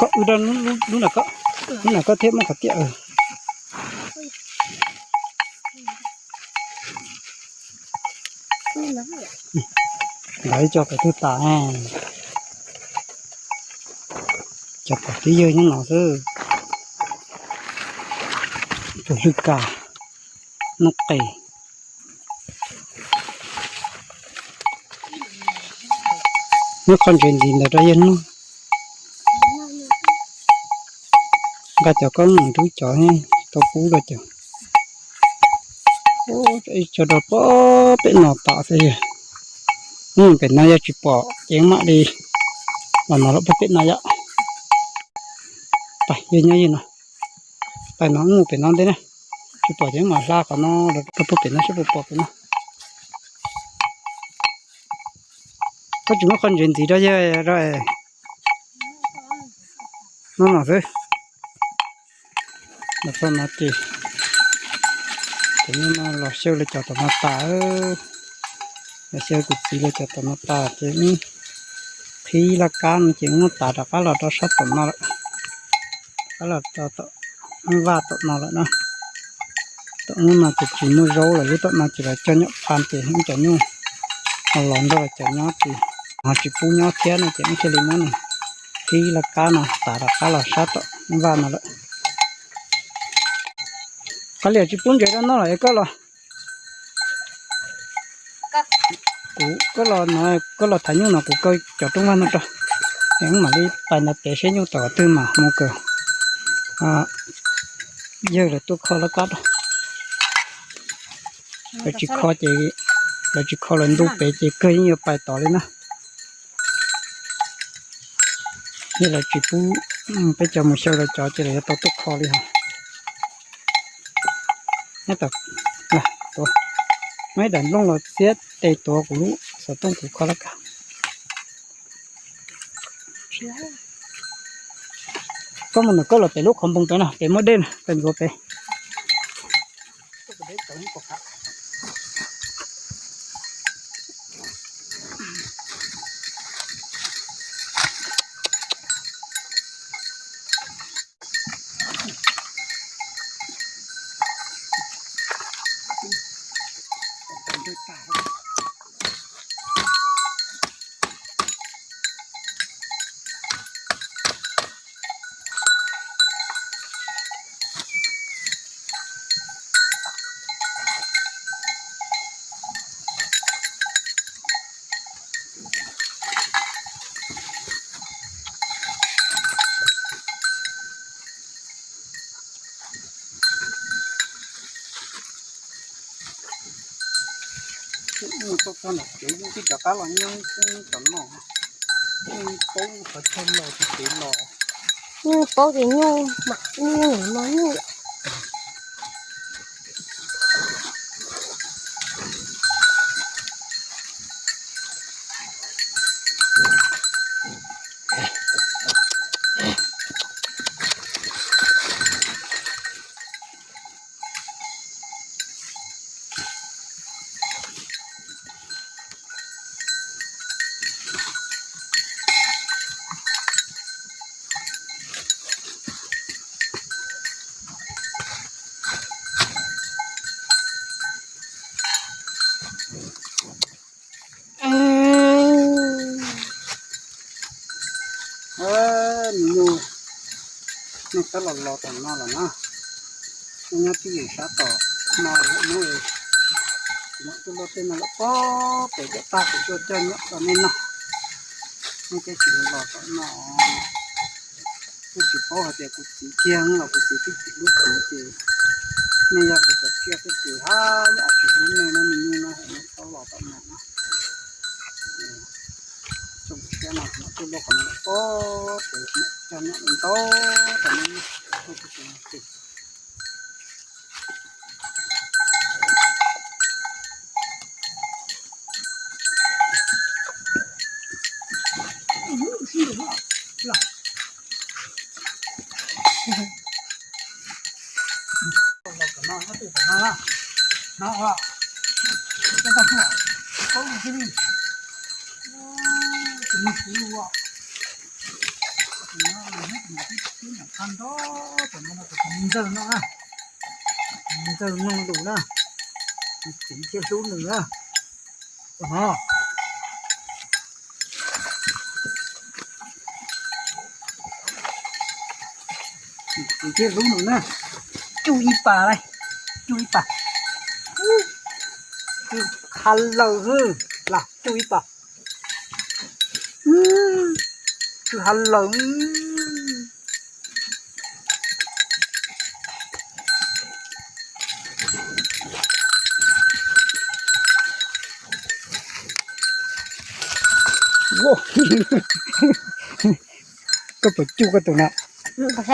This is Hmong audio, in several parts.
Koj wb rau lub, lub na koj, lub na koj thiab muab qhov tiaj. Lawv cog pem twg tas, cog pom tib yawg nyob no xwb. Tus hlwj kas, noob qes. Muab qhov ntsev ntxiv ntawd rau yawg noj. Nqa cov koj mus rub cov tau pub rau cov. Ib co rau pem no tas xwb yog. Pem no yog tsis pom ces mam li los no lawm pem no yom. Pais yog nyob yog no. Pais no mus pem no ntej na. Tsis pom ces mam hla qhov no los rau pem no saib puas pom pem no. Koj tsis muab qhov ntsev ntxiv rau yawg rau. No no xwb. Los txog no ces, ces no los xyaw lawv cov tom no tas. Los xyaw kuv txiv lawv cov tom no tas ces wb qhib laj kab no ces wb muab tav rov qab los rau sab tom no lawm. Rov qab los rau tom vaj tom no lawm na. Tom ub no ces tsis muaj zaub lawm, lub tom no ces lawv cog nyuam qhuav ces wb cov nyuj ho los nrog lawv cov nyob ces ho tsis pub nyob thiab no ces wb thiaj li muab nws qhib laj kab no tav rov qab los sab tom vaj no lawm. Qhov liam tsis pub ntsev rau noj los es koj los, kuv, koj los no, koj los thaiv nyuj no kuv kaw cov rooj vag no rau, es wb mam li pais ntawd pem seb nyuj tom qhov twg mas mus kawm yawg lawv tuaj kho laj kab rau. Lawv tsis kho ces, lawv tsis kho lawv ntu pem ces kawg yeej yuav pais tod li na. Yog lawv tsis pub peb cov mus xyaw lawv cov ces lawv yuav tau tuaj kho li hos. Muab ib daim nplooj los txiab tes tuav kuv lub xov tooj kuv kho laj kab. Koj mus ntawm koj los pem lub qhov npoo pem no, pem muaj dej na, pem ntxuav pem. Txoj txoj nom tsev yeej tib rov qab los nyob xwb tom no. Yeej paub qhov chaw los tsis kev los. Yeej paub tias nyuj mam nyuj no nyuj. Me nyuj, nej tab los los tom no lawm na. Nej nyob twj ywm sab tom no lawm na. Kuv mam tuaj luaj tej no lawm pob pem cov tag kuv tuaj coj nyob rau nej noj. Nej thiaj tsis los tom no. Kuj tsis paub hais tias kuv txiv kiag los kuv txiv twb tsis hlub kuv ces nej yog kuv cov tsiaj twb tsis hab yam tsis hlub nej no, me nyuj no hais nej txhob los tom no na. Tsoom siab no kuv mam tuaj luaj qhov no pob pem coj nyob ntau tom no. Ntxawg no, ntxawg no lus na, txiv thiaj hlub nws na. Ho, txiv thiaj hlub nws na. Cuj ib pas lauj, cuj ib pas. Cuj ha laws, lam cuj ib pas. Cuj ha laws. Koj puas cuj koj tus na? Puas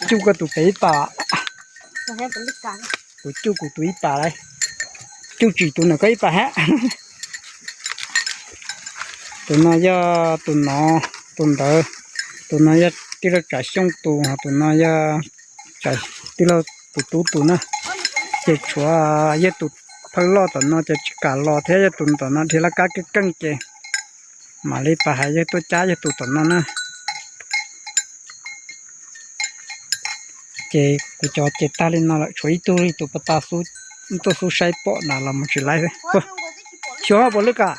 cuj koj tus pem ib pas? Puas cuj kuv tus ib pas lauj? Cuj tsis tus na koj ib pas hab. Tus no yog tus no, tus ntawd, tus no yog tij laug Tsav Xyooj tus, tus no yog tij laug tus tub tus na. Ces tshuav yog tus phawj loj tom no ces tsis kam los thiab, yog tus tom no dhia laj kab keej keej ces mam li pas hais yog tuaj cab yog tus tom no na. Ces kuv cov ces tag li no lawm, tshuav ib tug li tus pas tas xub, tuaj xub saib pom na los mus tsis laib. Xyov puas lwj kam,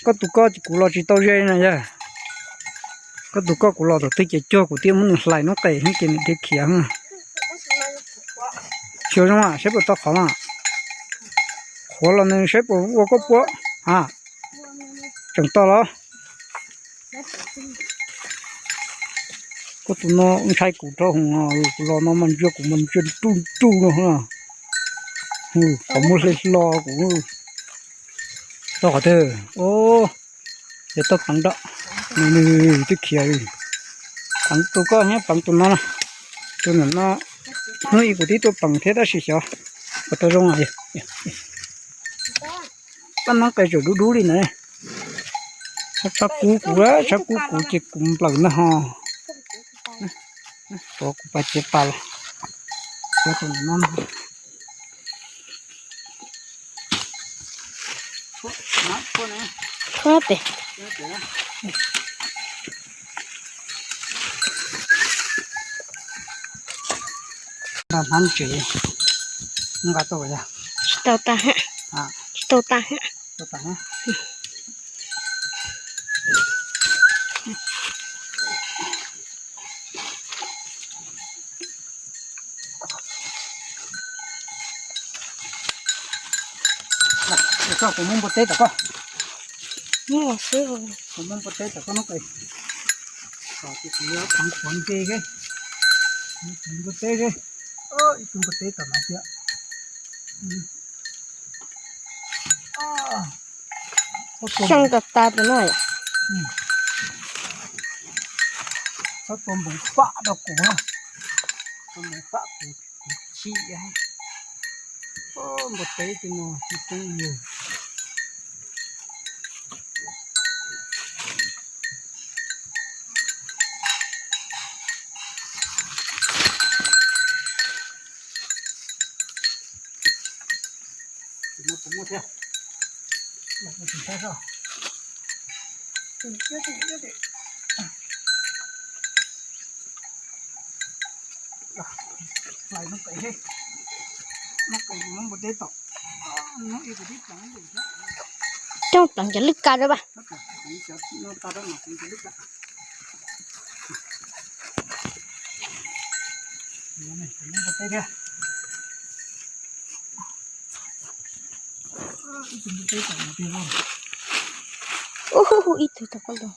koj tus koj ces kuv los tsis tau ze na yog. Koj tus koj kuv los thaum twg ces cuag kuv thiaj muab nws hlais noob qes ces nws thiaj khiav. Xyov zoo saib puas tau qhov mas, qhuav los nws saib puas ua koj puab a. Tseem tau los. Koj tus no ntshai kuv rau hauv, kuv los no mas ntsia kuv mas ntsia ruj ruj no. Qhov muag hle hlo kuv. Tau qhov twg? Yog tuaj peev dom, nws twb khiav. Peev tus koj thiab peev tus no na. Tus ntawm no hnub ib kuv twb tuaj peev thiab tab sis xyov puas tau zoo. Paj noob qes tseem dub dub li na. Tshav kub kuv, tshav kub kuv ces kuv nplawm na ho. Tuav kuv pas cev pas los. Tuav tus no. Tshuab pem. Nqa hnab tsev, nqa tau yog? Tsis tau tag hab. Tsis tau tag hab. Koj, kuv muab npua teb tom koj. Kuv muab npua teb tom koj noob qes. Kuv yuav pov nce, npua teb, ib tug npua teb tom no thiab. Xyoo tas tas tus no. Txhob tua npoov fam rau kuv, tua npoov fam kuv, kuv chim. Npua teb tus no tsis coob li. Coj peev cov lwj kav rau pas. Ub, ib tug tau koj lus.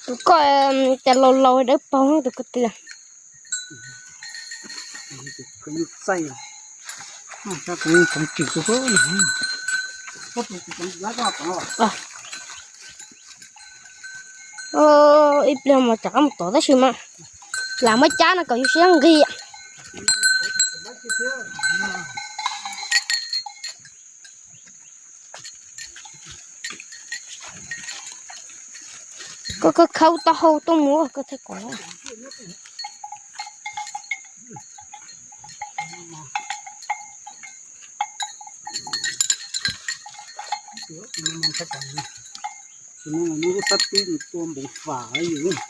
Tus koj cas laus laus dawb paug tus koj tiag. Ib pliag mas rov qab mus tod tab sis mas lam muab cab no kom yus siab nqig. Koj khaub taub hau tuaj mus koj thiaj kom. Tus no lub sab tib tua npoo fam yus.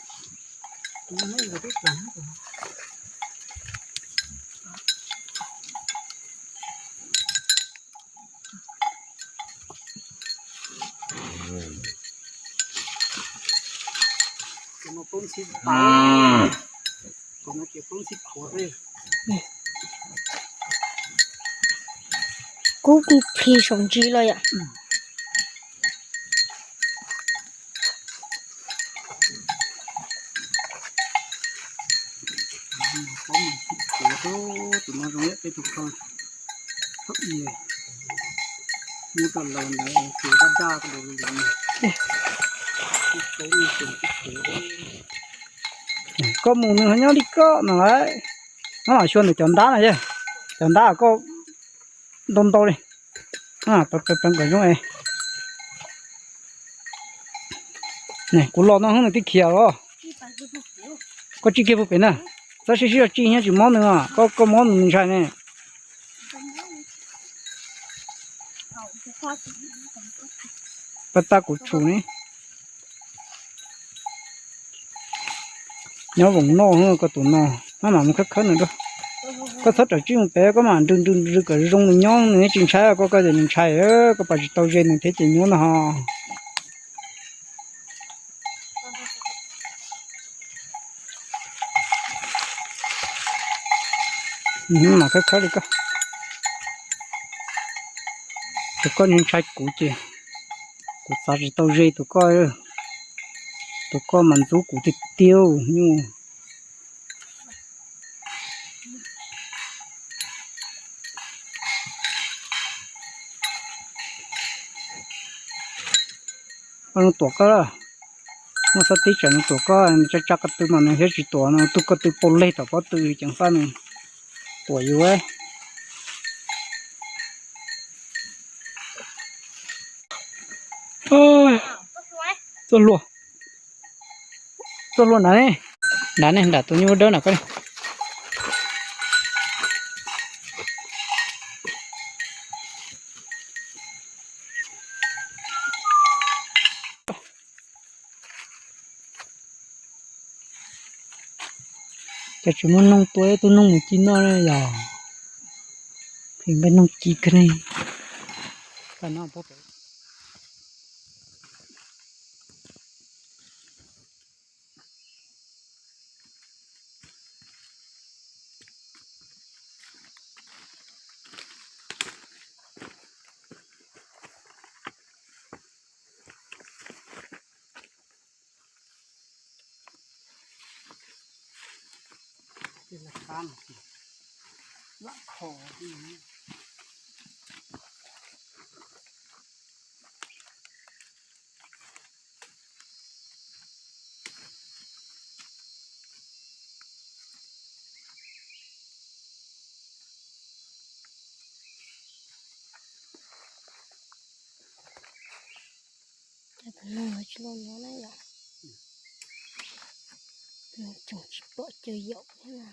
Kub plig saum ntsis los yom. Koj mus nws ho nyob li koj no lawm. Nyob los xyuas ntawm cov ntab no yog cov ntab koj ntau ntau li. Peev kom zoo es. Kuv los no nws twb khiav los. Koj tsij kiag puag pem na. Txhob sib sib zog tsij nyob tsis mob nws os, koj mob nws ntshai ne. Pab tab kuv tshum ne. Nyob voos noj koj tus no, maj mam mus khawb khawb nws dua. Koj txhob rawm tsij mus pem, koj mam nrw nrw nrw kom zoo nws nyob nws tsis ntshai, koj koj ces nws ntshai, koj pom tsis tau ze nws thiab ces nyuaj no ho. Mam khawb khawb li koj. Tus koj ntshai kuv ces kuv txav tsis tau ze tus koj. Tus koj mas ntxub kuv tiag tiag nyuj. Koj zoo tuam koj, muaj xab tib tsam nws tuam koj, nws tsa tsa ko tw mas nws thiaj tsis tuam, nws tug ko tw pau leg tom pob tw ceev faj nws tuam yus. Txoj hlua, txoj hlua nrad ne, nrad ne, nram tus nyuj dawb nram koj ne. Cas tsis muaj noog tua ib tug noog mus ci noj ne yog? Phim npaj noog ci kawg ne. Tus no tsis loj nyob na yom. Nws tseem tsis pom caw yaum thiab na.